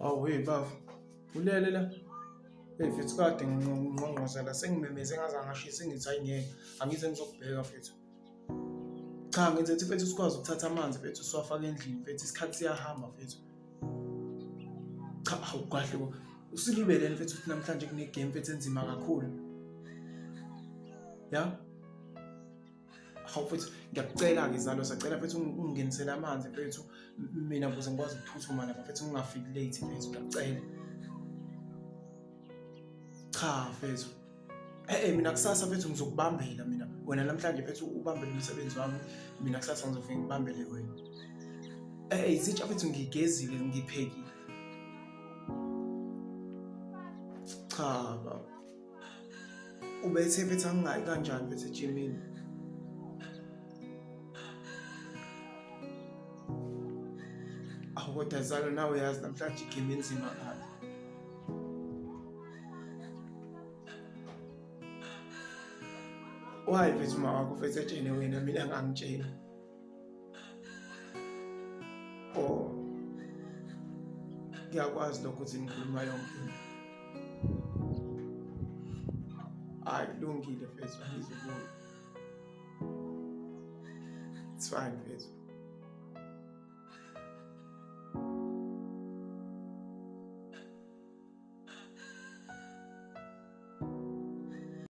Awu hey bafo, ulele la. Hey mfethu kade ngingqongqoza la sengimemeze ngaze ngashisa ngithi hayi ngeke angize ngizokubheka mfethu. Cha ngenze ukuthi mfethu sikwazi ukuthatha amanzi mfethu siwafake endlini mfethu isikhathi siyahamba mfethu. Cha awu kahle bo. Usilibele mfethu ukuthi namhlanje kune game mfethu enzima kakhulu. Ya? Hawu mfethu ngiyakucela-ke zalo sacela mfethu ungingenisele amanzi mfethu mina ukuze ngikwazi ukuphuthuma lapha mfethu ngingafiki late mfethu ngiyakucela. Cha mfethu. Eh mina kusasa mfethu ngizokubambela mina. Wena namhlanje mfethu ubambele umsebenzi wami, mina kusasa ngizofike ngibambele wena. Eh izitsha mfethu ngigezile ngiphekile. Cha baba. Ubethe mfethu angingayi kanjani mfethu ejimini. Awu kodwa zalo nawe uyazi namhlanje igame enzima kabi. Why mfethu uma wakho mfethu etshene wena mina ngangitsheli. Oh. Ngiyakwazi lokho ukuthi nikhuluma yonke into. Hayi kulungile mfethu angizukuya. It's fine mfethu.